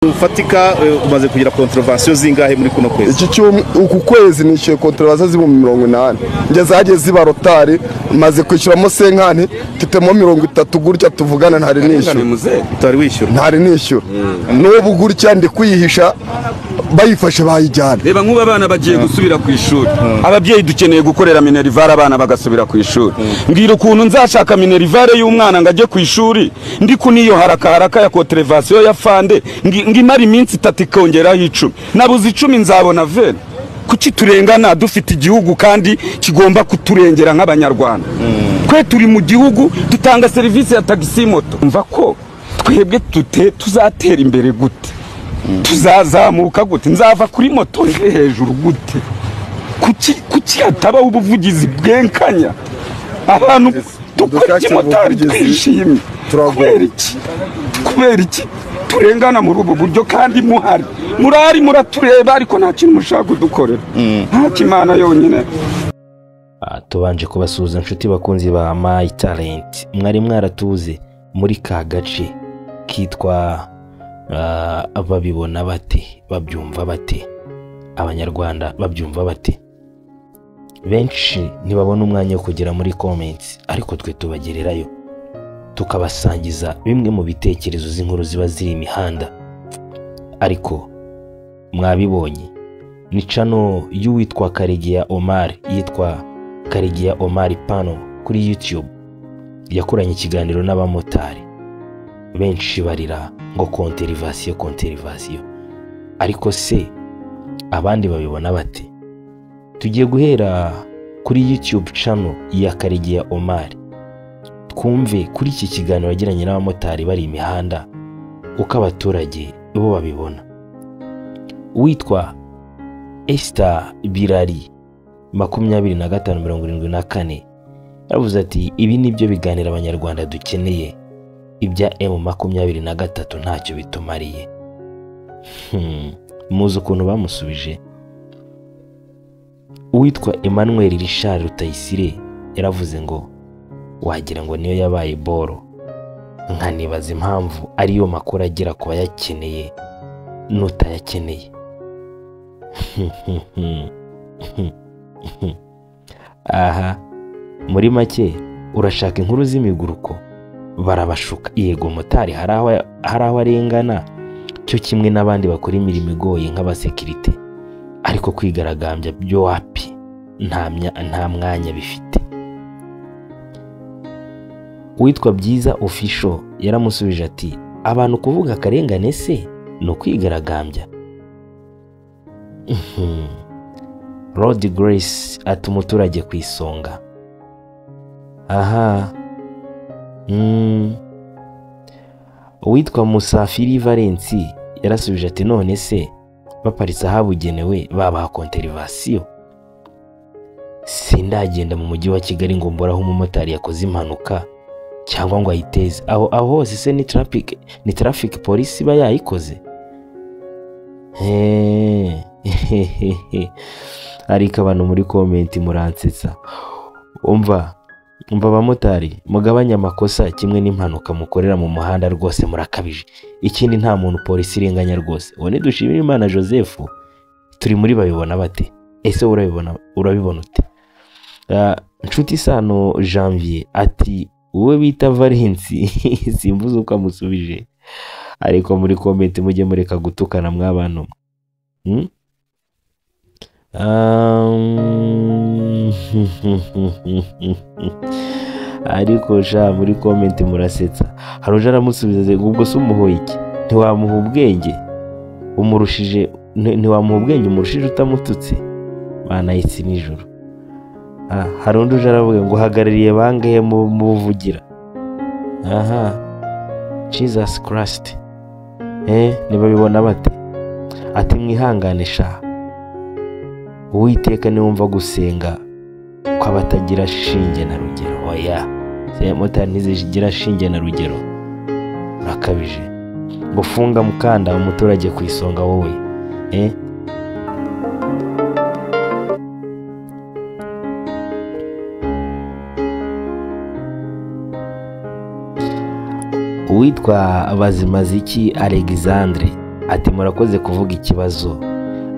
Ufatika umaze kugira contravention zingahe muri kuno kwezi? Iki cyumwe uku kwezi nishyuye contravention z'ibihumbi 80. Ngeze hagiye ziba rotari maze kwishyuramo senkani mfitemo 30 gutya tuvugana ntari nishyura. Utari wishyura? Ntari nishyura. N'ubu gutya ndi kwihisha bayifashe bayijyana. Reba nk'ubu abana bagiye gusubira ku ishuri. Ababyeyi dukeneye gukorera minerivare abana bagasubira ku ishuri. Mbwira ukuntu nzashaka minerivare y'umwana ngo ajye ku ishuri ndi kuniyo haraka haraka ya contravention ya fande ngimara iminsi 3 ikongeraho 10. Nabuze 10 nzabona vene. Kuki turengana dufite igihugu kandi kigomba kuturengera nk'abanyarwanda? Twe turi mu gihugu dutanga service ya taxi moto. Umva ko twebwe tuzatera imbere gute? Tuzazamuka gute? Nzava kuri moto nje hejuru gute? Kuki hataba ubuvugizi bwenkanya? Abantu dukora ikimotari twishimye. Kubera iki turengana muri ubu buryo kandi muhari? Murari muratureba ariko nta kintu mushaka kudukorera. Nta kimana yonyine. Tubanje kubasuhuza inshuti bakunzi ba My Talent. Mwari mwaratuze muri ka gace kitwa babibona bate, babyumva bate, abanyarwanda babyumva bate. Benshi ntibabona umwanya wo kugera muri comments, ariko twe tubagererayo tukabasangiza bimwe mu bitekerezo z'inkuru ziba ziri imihanda. Ariko mwabibonye ni channel y'uwitwa Karegeya Omar, yitwa Karegeya Omar Pano kuri YouTube, yakoranye ikiganiro n'abamotari benshi barira ngo contravention contravention. Ariko se abandi babibona bate? Tugiye guhera kuri YouTube channel ya Karegeya Omar twumve kuri iki kiganiro yagiranye n'abamotari bari imihanda uko abaturage bo babibona. Uwitwa Esther Birari 2574 yavuze ati ibi nibyo biganiro abanyarwanda dukeneye, ibya M23 ntacyo bitumariye. Muzi ukuntu bamusubije. Uwitwa Emmanuel Richard Rutayisire yaravuze ngo wagira ngo niyo yabaye boro, nkanibaza impamvu ariyo makuru agera ku bayakeneye n'utayakeneye. Aha muri make urashaka inkuru z'imiguruko barabashuka. Yego motari hari aho arengana cyo kimwe n'abandi bakora imirimo igoye nk'abasekirite, ariko kwigaragambya byo wapi, nta mwanya bifite. Uwitwa Byiza Official yaramusubije ati abantu kuvuga akarengane se no kwigaragambya. Rod Grace ati umuturage ku isonga. Aha. Uwitwa Musafiri Valensi yarasubije ati none se baparitse ahabugenewe babaha contravention? Sindagenda mu mujyi wa Kigali ngo mboraho umumotari yakoze impanuka cyangwa ngo ayiteze. Aho hose se ni traffic police iba yayikoze? Ariko abantu muri comment muransetsa. Umva abamotari mugabanya amakosa kimwe n'impanuka mukorera mu muhanda rwose murakabije. Ikindi nta muntu polisi irenganya rwose. Uwo ni Dushimira Imana Joseph turi muri babibona bate? Ese urabibona ute? Nshuti Sano Janvier ati wowe bita Valensi simbuze uko amusubije. Ariko muri comment mujye mureka gutukana mw'abantu. Ariko sha muri comment murasetsa. Hari uje aramusubiza ubwo se umuhoye iki? Ntiwamuha ubwenge umurushije, ntiwamuha ubwenge umurushije utamututse. Bana isi nijoro. Hari undi uje aravuga ngo hagarariye bangahe mu buvugira. Aha. Jesus Christ. Nibabibona bate? Ati mwihangane sha. Uwiteka niwumva gusenga kw'abatagira shinge na rugero. Oya, motari ntizigira shinge na rugero. Urakabije. Ngo funga mukanda umuturage ku isonga wowe. Uwitwa Bazimaziki Alexandre Ati murakoze kuvuga ikibazo,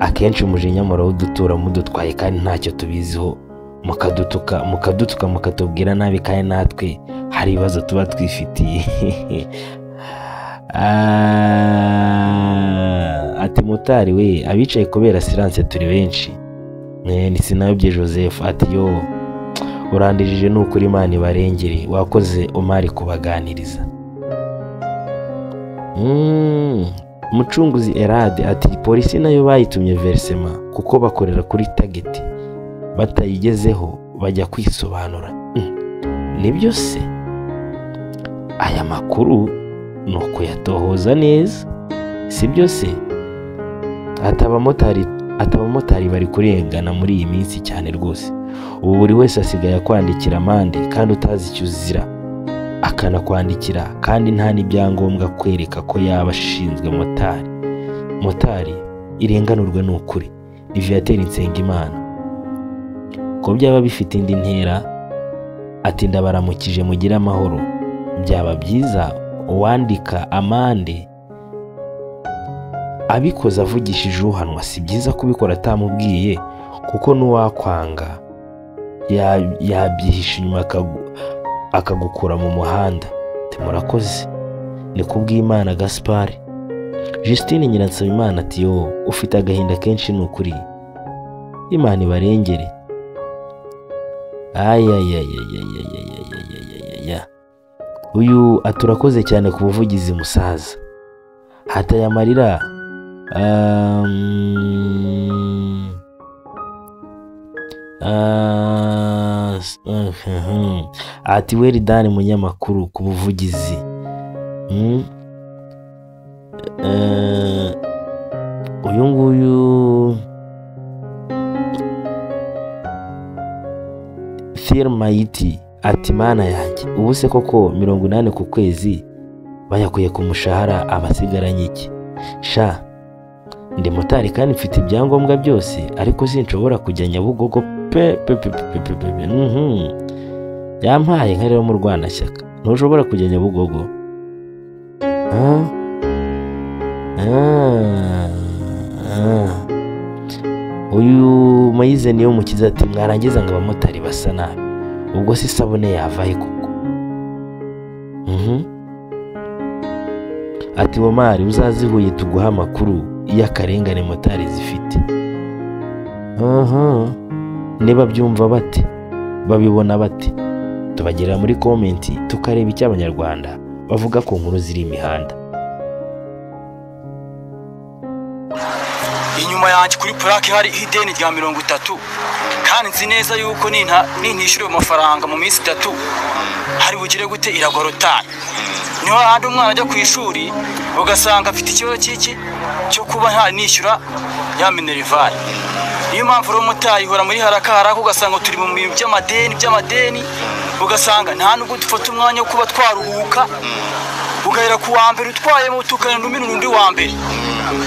akenshi umujinya murawudutura mudutwaye kandi ntacyo tubiziho, mukadutuka mukadutuka mukatubwira nabi kandi natwe hari ibibazo tuba twifitiye. Ati motari we, abicaye kubera silence turi benshi. Ni Sinayobye Joseph ati yo urandijije ni ukuri, Imana ibarengere, wakoze Omar kubaganiriza. Mucunguzi Erade ati polisi nayo bayitumye versema kuko bakorera kuri target, batayigezeho bajya kwisobanura. Nibyo se, aya makuru ni ukuyatohoza neza, sibyo se? Ati abamotari bari kurengana muri iyi minsi cyane rwose, ubu buri wese asigaye akwandikira amande kandi utazi icyo uzira, akanakwandikira kandi nta n'ibyangombwa kwereka ko yaba ashinzwe motari. Motari irenganurwe ni ukuri. Ni Viateur Nsengimana. Ko byaba bifite indi ntera, ati ndabaramukije mugire amahoro, byaba byiza uwandika amande abikoze avugishije uhanwa, si byiza kubikora atamubwiye kuko n'uwakwanga yabyihisha inyuma akagukura mu muhanda. Murakoze. Ni kubw'Imana Gaspard. Justine Nyiransabimana ati yo ufite agahinda kenshi ni ukuri, Imana ibarengere. Ayayayayayayayayaya. Uyu aturakoze cyane ku buvugizi musaza. Hataye amarira. Ati weri dani munyamakuru ku buvugizi. Uyu nguyu Firmayiti ati mana yanjye, ubu se koko 80 ku kwezi bayakuye ku mushahara abasigaranye iki? Sha ndi motari kandi mfite ibyangombwa byose, ariko sinshobora kujya Nyabugogo pe pe pe pe pe pe. Yampaye nka rero mu Rwanashyaka, ntushobora kujya Nyabugogo. Uyu Moyize niyo mukiza ati mwarangiza ngo abamotari basa nabi, ubwo se isabune yavahe koko? Ati Omar uzazihuye tuguha amakuru y'akarengane motari zifite. Niba byumva bate, babibona bate, tubagira muri komenti tukareba icyo abanyarwanda bavuga ku nkuru ziri imihanda. Inyuma yanjye kuri plaque hari ideni rya 30, kandi nzi neza yuko nintishyura amafaranga mu minsi 3 hari bugire gute iragorotana. Niho handi umwana ajya ku ishuri ugasanga afite ikibazo cy'iki cyo kuba nta nishyura ya minerval. Niyo mpamvu rero motari ihora muri haraka haraka, ugasanga turi mu bintu by'amadeni, ugasanga nta nubwo dufata umwanya wo kuba twaruhuka, ugahera ku wa mbere utwaye moto ukanenda undi wa mbere.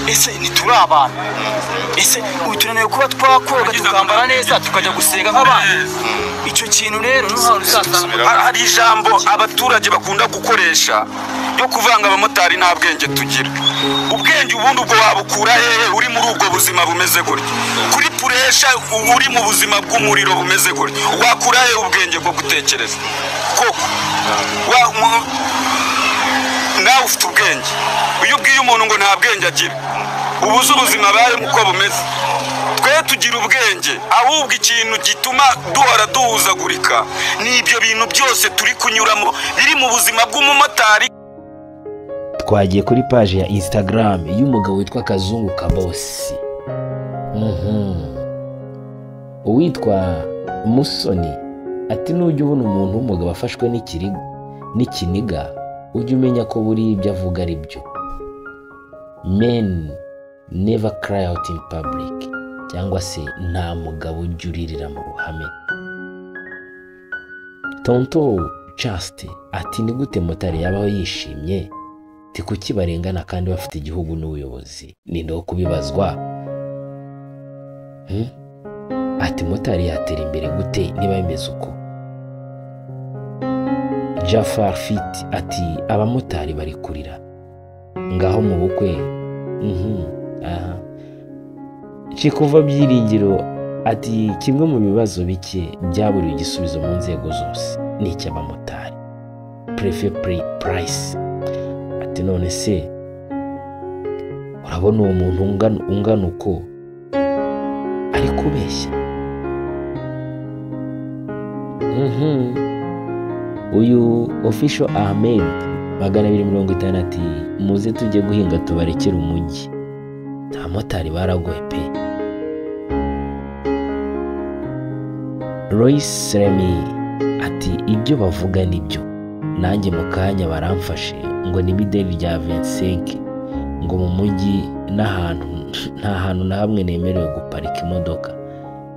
Ese ntituri abantu? Ese utunaniwe kuba twakoga tukambara neza tukajya gusenga nk'abandi? Icyo kintu rero hari ijambo abaturage bakunda gukoresha yo kuvanga abamotari nta bwenge tugira. Ubwenge ubundi ubwo wabukura hehe uri muri ubwo buzima bumeze gutya? Kuri puresha uri mu buzima bw'umuriro bumeze gutya, wakura hehe ubwenge bwo gutekereza koko? Nawe ufite ubwenge, iyo ubwiye umuntu ngo nta bwenge agira, ubuze ubuzima abayemo uko bumeze. Twe tugira ubwenge, ahubwo ikintu gituma duhora duhuzagurika ni ibyo bintu byose turi kunyuramo biri mu buzima bw'umumotari. Twagiye kuri page ya Instagram y'umugabo witwa Kazungu Kabosi. Uwitwa Musoni ati nujya ubona umuntu w'umugabo afashwe n'ikiniga ujye umenya ko buri ibyo avuga ari byo. Men never cry out in public, cyangwa se nta mugabo ujya uririra mu ruhame. Tonto Chaste ati ni gute motari yabaho yishimye? Ti kuki barengana kandi bafite igihugu n'ubuyobozi? Ninde wo kubibazwa? Ati motari yatera imbere gute niba bimeze uko? Jafar Fit ati abamotari bari kurira ngaho mu bukwe Aha Chikuva Byiringiro ati kimwe mu bibazo bike byaburiwe igisubizo mu nzego zose ni icy'abamotari. Prefe Price ati none se urabona uwo muntu ungana uko ari kubeshya? Uyu Official Ahmed 250 ati muze tujye guhinga tubarekere umujyi, abamotari baragoye pe. Royce Remy ati ibyo bavuga nibyo, nanjye mu kanya baramfashe ngo ni ideni rya 25 ngo mu mujyi n'ahantu nta hantu na hamwe nemerewe guparika imodoka,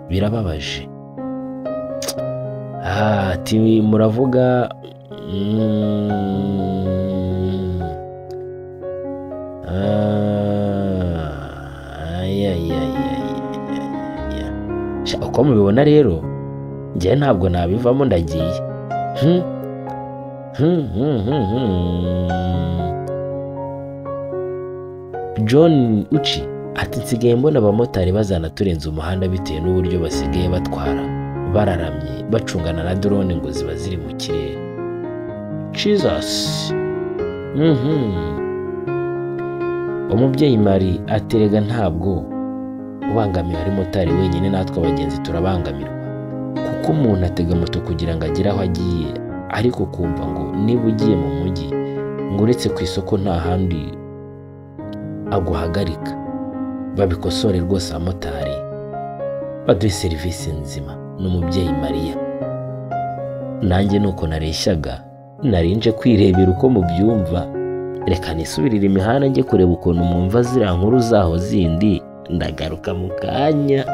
birababaje. Ati muravuga uko mubibona rero njye ntabwo nabivamo ndagiye. John Uchi ati nsigaye mbona abamotari bazanaturenza umuhanda bitewe n'uburyo basigaye batwara bararamye bacungana na drone ngo ziba ziri mu kirere. Jesus. Umubyeyi Mari aterega ntabwo ubangamiwe ari motari wenyine, natwe abagenzi turabangamirwa kuko umuntu atega moto kugira ngo agere aho agiye, ariko kumva ngo niba ugiye mu mujyi ngo uretse ku isoko nta handi aguhagarika. Babikosore rwose abamotari baduhe serivisi nzima. N'umubyeyi Mariya nanjye nuko nareshyaga narinje kwirebera uko mubyumva, reka nisubirire imihanda njye kureba ukuntu mwumva ziriya nkuru zaho zindi, ndagaruka mu kanya.